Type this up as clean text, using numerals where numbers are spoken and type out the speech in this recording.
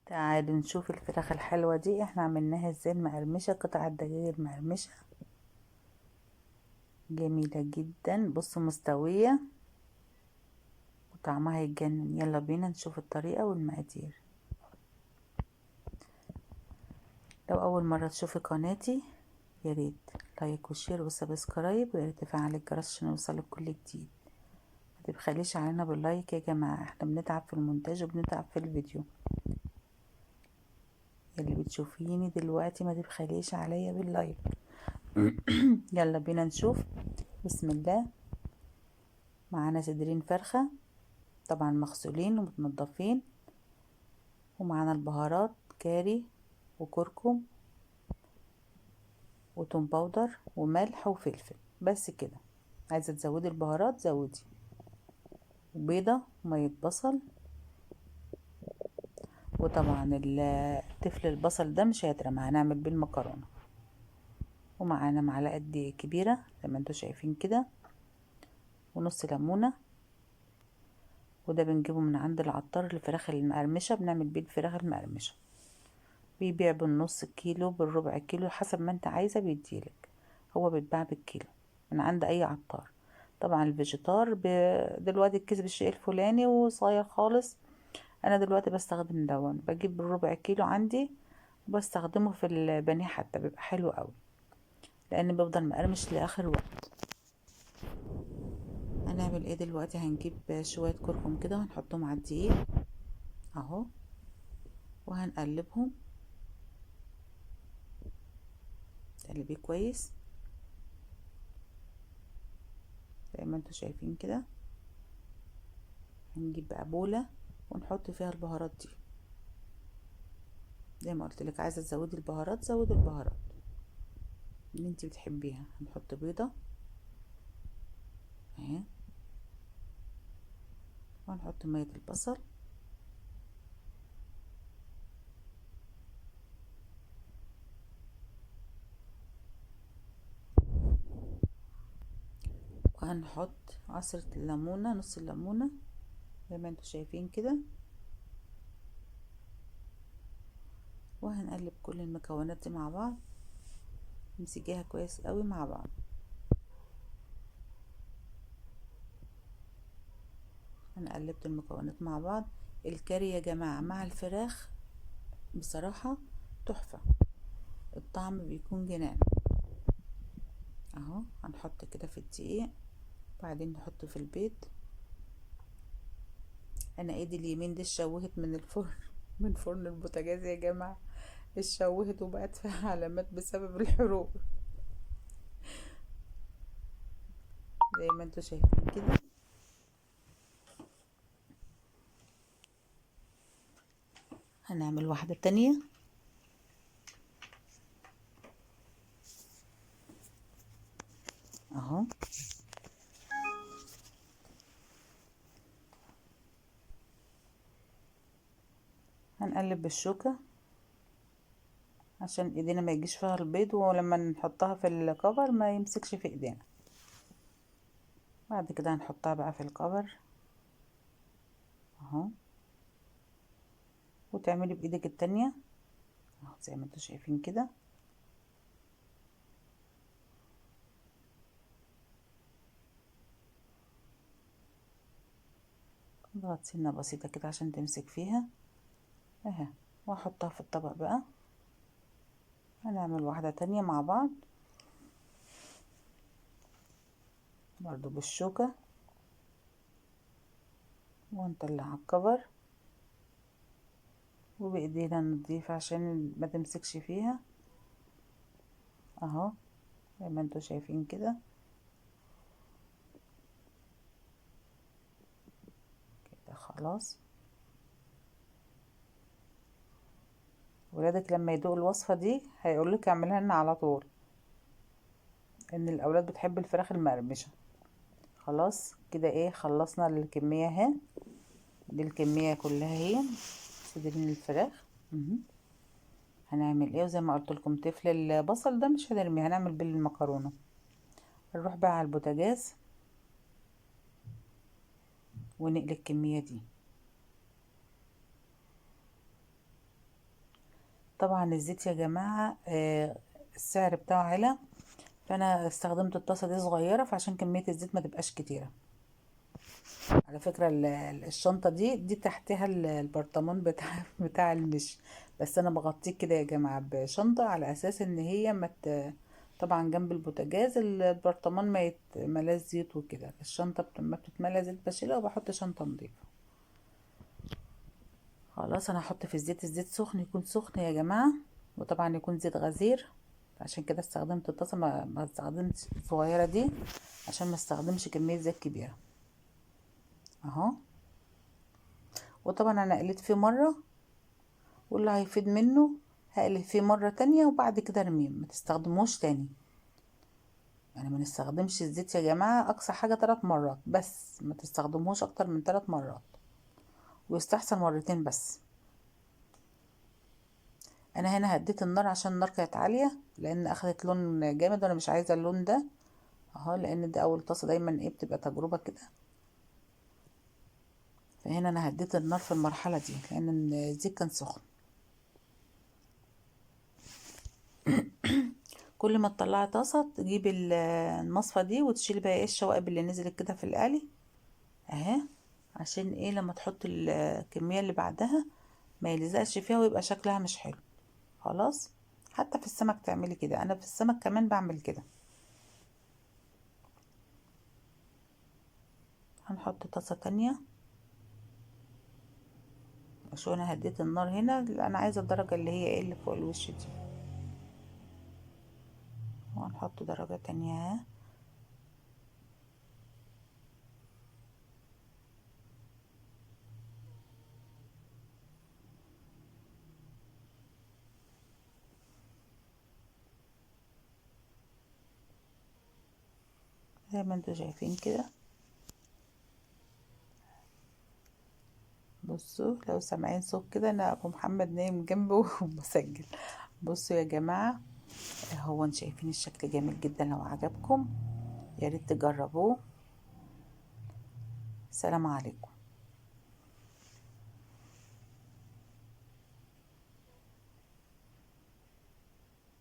تعالوا نشوف الفراخ الحلوة دي احنا عملناها ازاي. المقرمشة، قطع الدجاج المقرمشة جميلة جدا. بصوا مستوية وطعمها يتجنن. يلا بينا نشوف الطريقة والمقادير. لو اول مرة تشوفي قناتي يا ريت like و share و subscribe، ويا ريت تفعلي الجرس عشان يوصلك كل جديد. ما تبخليش علينا بال like يا جماعة، احنا بنتعب في المونتاج وبنتعب في الفيديو. اللي بتشوفيني دلوقتي ما تبخليش عليا بال like. يلا بينا نشوف. بسم الله. معانا صدرين فرخة طبعا مغسولين ومتنضفين، ومعانا البهارات كاري وكركم وتوم powder وملح وفلفل، بس كده. عايزة تزودي البهارات زودي، وبيضة ومية بصل. وطبعا التفل البصل ده مش هيترمى، هنعمل بيه المكرونة. ومعانا معلقة دقيق كبيرة زي ما انتوا شايفين كده، ونص ليمونة، وده بنجيبه من عند العطار. الفراخ المقرمشة بنعمل بيه الفراخ المقرمشة، بيبيع بالنص كيلو بالربع كيلو حسب ما انت عايزة بيديلك، هو بيتباع بالكيلو من عند اي عطار. طبعا الفيجيتار دلوقتي الكيس بالشيء الفلاني وصغير خالص. انا دلوقتي بستخدم دون، بجيب الربع كيلو عندي وبستخدمه في البانيه، حتى بيبقى حلو قوي لان بيفضل مقرمش لاخر وقت. هنعمل ايه دلوقتي؟ هنجيب شوية كركم كده وهنحطهم على الدقيق اهو، وهنقلبهم. تقلبيه كويس زي ما انتوا شايفين كده. هنجيب بقى بولة ونحط فيها البهارات دي. زي ما قلت لك عايزه تزودي البهارات زودي البهارات اللي انت بتحبيها. هنحط بيضة اهي، وهنحط مية البصل، وهنحط عصرة الليمونة، نص الليمونة زي ما انتوا شايفين كده. وهنقلب كل المكونات دي مع بعض، نمسكيها كويس قوي مع بعض. انا قلبت المكونات مع بعض. الكاري يا جماعة مع الفراخ بصراحة تحفة، الطعم بيكون جنان اهو. هنحط كده في الدقيق، بعدين نحطه في البيض. انا ايدي اليمين دي اتشوهت من الفرن، من فرن البوتاجاز يا جماعة، اتشوهت وبقت فيها علامات بسبب الحروق زي ما انتوا شايفين كده. هنعمل واحدة تانية. اهو هنقلب بالشوكة عشان ايدينا ما يجيش فيها البيض، ولما نحطها في الكفر ما يمسكش في ايدينا. بعد كده هنحطها بقى في الكفر اهو، وتعملي بايدك التانية اهو زي ما انتوا شايفين كده. اضغط سنة بسيطة كده عشان تمسك فيها اهي، واحطها في الطبق بقى. هنعمل واحدة تانية مع بعض برضو بالشوكة، ونطلع الكفر وبايدينا نضيف عشان ما تمسكش فيها اهو زي ما انتوا شايفين كده. كده خلاص. ولادك لما يدوقوا الوصفة دي هيقولك اعملها لنا على طول، ان الاولاد بتحب الفراخ المقرمشة. خلاص كده ايه، خلصنا الكمية اهي، دي الكمية كلها اهي صدرين الفراخ. هنعمل ايه؟ وزي ما قلت لكم تفل البصل ده مش هنرميه، هنعمل بالمكرونة. نروح بقى على البوتاجاز ونقلي الكمية دي. طبعا الزيت يا جماعة السعر بتاعه علا، فانا استخدمت الطاسة دي صغيرة فعشان كمية الزيت ما تبقاش كتيرة. على فكرة الشنطة دي تحتها البرطمان بتاع المش، بس انا بغطيه كده يا جماعة بشنطة على اساس ان هي ما طبعا جنب البوتاجاز البرطمان ما يتملاش زيت وكده. الشنطة ما بتتملى زيت بشيلها وبحط شنطة نظيفة. خلاص انا هحط في الزيت، الزيت سخن، يكون سخن يا جماعة، وطبعا يكون زيت غزير، عشان كده استخدمت الطاسة، ما استخدمتش الصغيرة دي عشان ما استخدمش كمية زيت كبيرة اهو. وطبعا انا قليت فيه مرة، واللي هيفيد منه هقلي فيه مرة تانية وبعد كده ارميه، ما تستخدموش تاني. ما نستخدمش الزيت يا جماعة اقصى حاجة 3 مرات بس، ما تستخدموش اكتر من 3 مرات، ويستحسن مرتين بس. انا هنا هديت النار عشان النار كانت عالية، لان اخدت لون جامد وانا مش عايزة اللون ده اهو، لان ده اول طاسة دايما بتبقى تجربة كده. فهنا انا هديت النار في المرحلة دي لان الزيت كان سخن. كل ما تطلعي طاسة تجيبي المصفى دي وتشيلي بقى الشوائب اللي نزلت كده في القلي اهي، عشان لما تحطي الكمية اللي بعدها ما يلزقش فيها ويبقى شكلها مش حلو. خلاص حتى في السمك تعملي كده، انا في السمك كمان بعمل كده. هنحط طاسة تانية. شو انا هديت النار هنا، انا عايزة الدرجة اللي هي اللي فوق الوش دي، وهنحط درجة تانية. زي ما انتوا شايفين كده. بصوا لو سامعين صوت كده، انا ابو محمد نايم جنبه وبسجل. بصوا يا جماعة اهو انتوا شايفين الشكل جميل جدا. لو عجبكم يا ريت تجربوه. سلام عليكم.